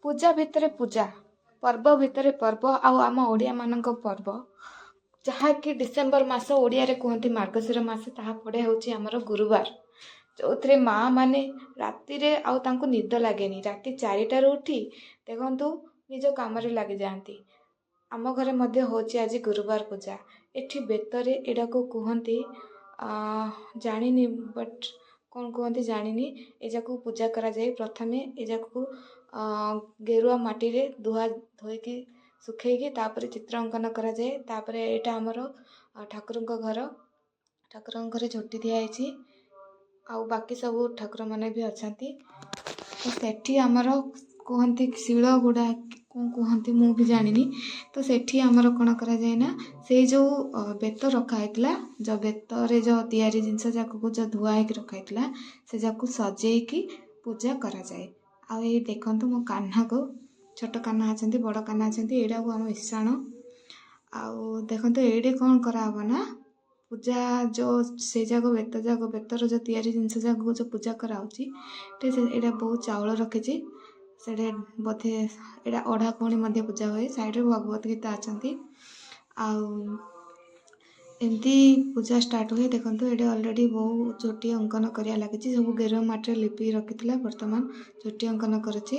ପୂଜା ଭିତରେ ପୂଜା, ପର୍ବ ଭିତରେ ପର୍ବ ଆଉ ଆମ ଓଡ଼ିଆମାନଙ୍କ ପର୍ବ, ଯାହାକି ଡିସେମ୍ବର ମାସ, ଓଡ଼ିଆରେ କୁହନ୍ତି ମାର୍ଗଶିର ମାସ, ତାହା ପଡ଼େ ହେଉଛି ଆମର ଗୁରୁବାର, ଯେଉଁଥିରେ ମାଆ ମାନେ ରାତିରେ ଆଉ ତାଙ୍କୁ ନିଦ ଲାଗେନି। ରାତି 4ଟାରୁ ଉଠି ଦେଖନ୍ତୁ ନିଜ କାମରେ ଲାଗିଯାଆନ୍ତି। ଆମ ଘରେ ମଧ୍ୟ ହେଉଛି ଆଜି ଗୁରୁବାର ପୂଜା। ଏଠି ବେତରେ ଏଇଟାକୁ କୁହନ୍ତି, ଜାଣିନି, ବଟ୍ କ'ଣ କୁହନ୍ତି ଜାଣିନି। ଏ ଯାକୁ ପୂଜା କରାଯାଏ। ପ୍ରଥମେ ଏ ଯାକୁ ଗେରୁଆ ମାଟିରେ ଧୁଆ ଧୋଇକି ଶୁଖେଇକି ତାପରେ ଚିତ୍ର ଅଙ୍କନ କରାଯାଏ। ତାପରେ ଏଇଟା ଆମର ଠାକୁରଙ୍କ ଘର। ଠାକୁରଙ୍କ ଘରେ ଝୋଟି ଦିଆହେଇଛି ଆଉ ବାକି ସବୁ ଠାକୁରମାନେ ବି ଅଛନ୍ତି। ତ ସେଠି ଆମର କୁହନ୍ତି ଶିଳ ଗୁଡ଼ା, କ'ଣ କୁହନ୍ତି ମୁଁ ବି ଜାଣିନି। ତ ସେଠି ଆମର କ'ଣ କରାଯାଏ ନା, ସେଇ ଯେଉଁ ବେତ ରଖା ହେଇଥିଲା, ଯେଉଁ ବେତରେ ଯେଉଁ ତିଆରି ଜିନିଷ ଯାକକୁ ଯେଉଁ ଧୁଆ ହେଇକି ରଖା ହେଇଥିଲା, ସେ ଯାକୁ ସଜେଇକି ପୂଜା କରାଯାଏ। ଆଉ ଏଇ ଦେଖନ୍ତୁ ମୋ କାହ୍ନାକୁ। ଛୋଟ କାହ୍ନା ଅଛନ୍ତି, ବଡ଼ କାହ୍ନା ଅଛନ୍ତି। ଏଇଟାକୁ ଆମ ଇଶାଣ। ଆଉ ଦେଖନ୍ତୁ ଏଇଠି କ'ଣ କରାହବ ନା, ପୂଜା ଯେଉଁ ସେ ଯାକ ବେତ ଯାକ, ବେତର ଯେଉଁ ତିଆରି ଜିନିଷ ଯାକକୁ ଯେଉଁ ପୂଜା କରାହେଉଛି। ଏଇଟା ବହୁତ ଚାଉଳ ରଖିଛି ସେଇଟା ବୋଧେ। ଏଇଟା ଅଢ଼ା କଉଣି ମଧ୍ୟ ପୂଜା ହୁଏ। ସାଇଡ଼ରେ ଭଗବତ ଗୀତା ଅଛନ୍ତି। ଆଉ ଏମିତି ପୂଜା ଷ୍ଟାର୍ଟ ହୁଏ। ଦେଖନ୍ତୁ, ଏଇଠି ଅଲରେଡ଼ି ବୋଉ ଝୋଟି ଅଙ୍କନ କରିବା ଲାଗିଛି। ସବୁ ଗେରୁଆ ମାଟିରେ ଲିପିକି ରଖିଥିଲା, ବର୍ତ୍ତମାନ ଝୋଟି ଅଙ୍କନ କରୁଛି।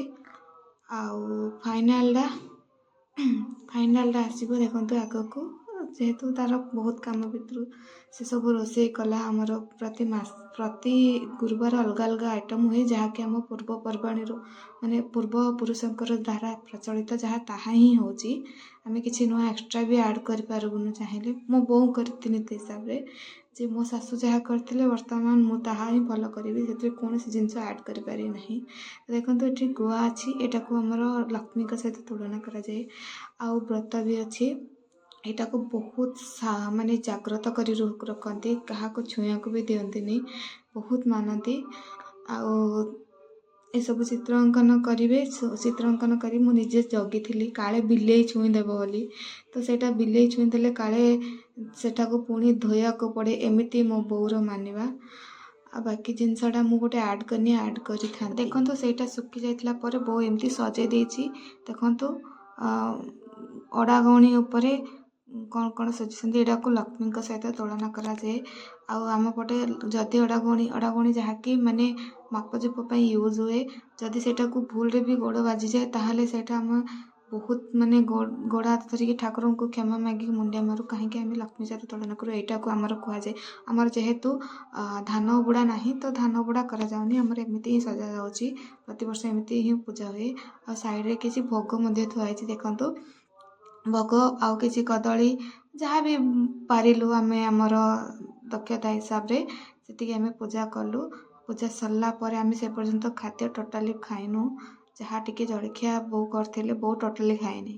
ଆଉ ଫାଇନାଲଟା ଆସିବ ଦେଖନ୍ତୁ ଆଗକୁ। ଯେହେତୁ ତାର ବହୁତ କାମ ଭିତରୁ ସେ ସବୁ ରୋଷେଇ କଲା। ଆମର ପ୍ରତି ମାସ, ପ୍ରତି ଗୁରୁବାର ଅଲଗା ଅଲଗା ଆଇଟମ୍ ହୁଏ, ଯାହାକି ଆମ ପୂର୍ବପର୍ବାଣୀରୁ, ମାନେ ପୂର୍ବ ପୁରୁଷଙ୍କର ଦ୍ୱାରା ପ୍ରଚଳିତ ଯାହା, ତାହା ହିଁ ହେଉଛି। ଆମେ କିଛି ନୂଆ ଏକ୍ସଟ୍ରା ବି ଆଡ଼୍ କରିପାରିବୁନୁ ଚାହିଁଲେ। ମୋ ବୋଉଙ୍କ ରୀତିନୀତି ହିସାବରେ ଯେ ମୋ ଶାଶୁ ଯାହା କରିଥିଲେ, ବର୍ତ୍ତମାନ ମୁଁ ତାହା ହିଁ ଫଲୋ କରିବି। ସେଥିରେ କୌଣସି ଜିନିଷ ଆଡ଼୍ କରିପାରିବି ନାହିଁ। ଦେଖନ୍ତୁ, ଏଠି ଗୁଆ ଅଛି। ଏଇଟାକୁ ଆମର ଲକ୍ଷ୍ମୀଙ୍କ ସହିତ ତୁଳନା କରାଯାଏ। ଆଉ ବ୍ରତ ବି ଅଛି। ଏଇଟାକୁ ବହୁତ ମାନେ ଜାଗ୍ରତ କରି ରଖନ୍ତି, କାହାକୁ ଛୁଇଁବାକୁ ବି ଦିଅନ୍ତିନି, ବହୁତ ମାନନ୍ତି। ଆଉ ଏସବୁ ଚିତ୍ର ଅଙ୍କନ କରିବେ। ଚିତ୍ର ଅଙ୍କନ କରି ମୁଁ ନିଜେ ଜଗିଥିଲି, କାଳେ ବିଲେଇ ଛୁଇଁ ଦେବ ବୋଲି। ତ ସେଇଟା ବିଲେଇ ଛୁଇଁ ଦେଲେ କାଳେ ସେଟାକୁ ପୁଣି ଧୋଇବାକୁ ପଡ଼େ, ଏମିତି ମୋ ବୋଉର ମାନିବା। ଆଉ ବାକି ଜିନିଷଟା ମୁଁ ଗୋଟେ ଆଡ଼୍ କରିନି, ଆଡ଼୍ କରିଥାନ୍ତି। ଦେଖନ୍ତୁ, ସେଇଟା ଶୁଖି ଯାଇଥିଲା ପରେ ବୋଉ ଏମିତି ସଜେଇ ଦେଇଛି। ଦେଖନ୍ତୁ, ଅଡ଼ା ଗଉଣି ଉପରେ କ'ଣ କ'ଣ ସଜେଇଛନ୍ତି। ଏଇଟାକୁ ଲକ୍ଷ୍ମୀଙ୍କ ସହିତ ତୁଳନା କରାଯାଏ। ଆଉ ଆମ ପଟେ ଯଦି ଅଡ଼ା ଗଉଣି, ଅଡ଼ା ଗଉଣି ଯାହାକି ମାନେ ମାପଚୁପ ପାଇଁ ୟୁଜ୍ ହୁଏ, ଯଦି ସେଇଟାକୁ ଭୁଲରେ ବି ଗୋଡ଼ ବାଜିଯାଏ, ତାହେଲେ ସେଇଟା ଆମେ ବହୁତ ମାନେ ଗୋଡ଼ ହାତ ଧରିକି ଠାକୁରଙ୍କୁ କ୍ଷମା ମାଗିକି ମୁଣ୍ଡିଆ ମାରୁ, କାହିଁକି ଆମେ ଲକ୍ଷ୍ମୀ ସହିତ ତୁଳନା କରୁ। ଏଇଟାକୁ ଆମର କୁହାଯାଏ। ଆମର ଯେହେତୁ ଧାନ ବୁଡ଼ା ନାହିଁ, ତ ଧାନ ବୁଡ଼ା କରାଯାଉନି, ଆମର ଏମିତି ହିଁ ସଜାଯାଉଛି। ପ୍ରତିବର୍ଷ ଏମିତି ହିଁ ପୂଜା ହୁଏ। ଆଉ ସାଇଡ଼ରେ କିଛି ଭୋଗ ମଧ୍ୟ ଥୁଆ ହେଇଛି। ଦେଖନ୍ତୁ, ଭୋଗ ଆଉ କିଛି କଦଳୀ, ଯାହା ବି ପାରିଲୁ ଆମେ ଆମର ଦକ୍ଷତା ହିସାବରେ ସେତିକି ଆମେ ପୂଜା କଲୁ। ପୂଜା ସରିଲା ପରେ ଆମେ ସେ ପର୍ଯ୍ୟନ୍ତ ଖାଦ୍ୟ ଟୋଟାଲି ଖାଇନୁ। ଯାହା ଟିକେ ଜଳଖିଆ ବୋଉ କରିଥିଲେ, ବୋଉ ଟୋଟାଲି ଖାଇନି।